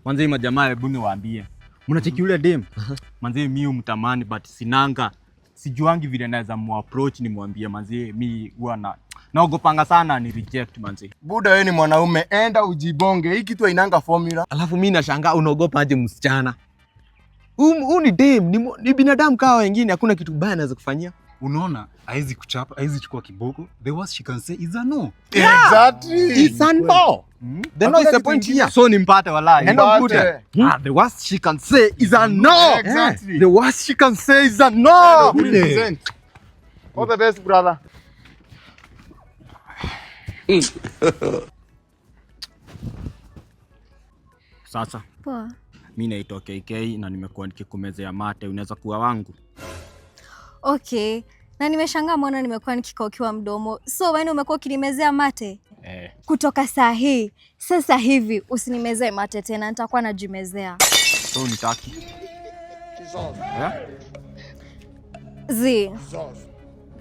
Manze majamaa, hebu niwaambie. Mnacheki yule dem? Manze mi humtamani, but sinanga, sijuangi vile naweza muapproach nimwambie. Manze mi huwa na naogopanga sana ni reject, manze. Buda, wewe ni mwanaume, enda ujibonge. Hii kitu hainanga formula. Alafu mi nashangaa unaogopa aje msichana. Huu ni dem, ni binadamu kama wengine, hakuna kitu baya anaweza kufanyia. Unaona, haezi kuchapa, haezi chukua kiboko. The worst she can say is a no. Exactly. It's a no. The no is the point here. So nimpate walai. Enda ukute. Ah, the worst she can say is a no. Exactly. The worst she can say is a no. Represent. All the best, brother. Sasa Poa. Mi naitwa KK na nimekuwa nikikumezea mate, unaweza kuwa wangu? Okay. Na nimeshangaa mbona nimekuwa nikikaukiwa mdomo. So wewe umekuwa ukinimezea mate? Eh. Kutoka saa hii, sasa hivi usinimezee mate tena, nitakuwa najimezea. So nitaki. Yeah? Z.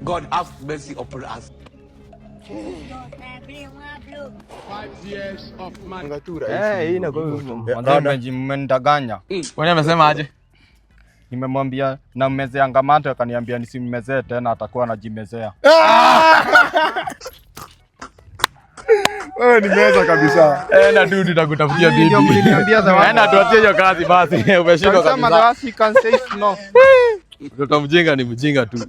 God have mercy upon us. Eh, hii inakuwa Manze mmenidanganya. Kwani amesema aje? Nimemwambia nammezeanga mate, akaniambia nisimmezee tena, atakuwa anajimezea. Wewe ni meza kabisa. Enda tu, tutakutafutia bibi. Ndio mliniambia the worst. Enda tuachie hiyo kazi basi. Umeshindwa Kama the kabisa. worst she can say is no. Mtoto mjinga ni mjinga tu.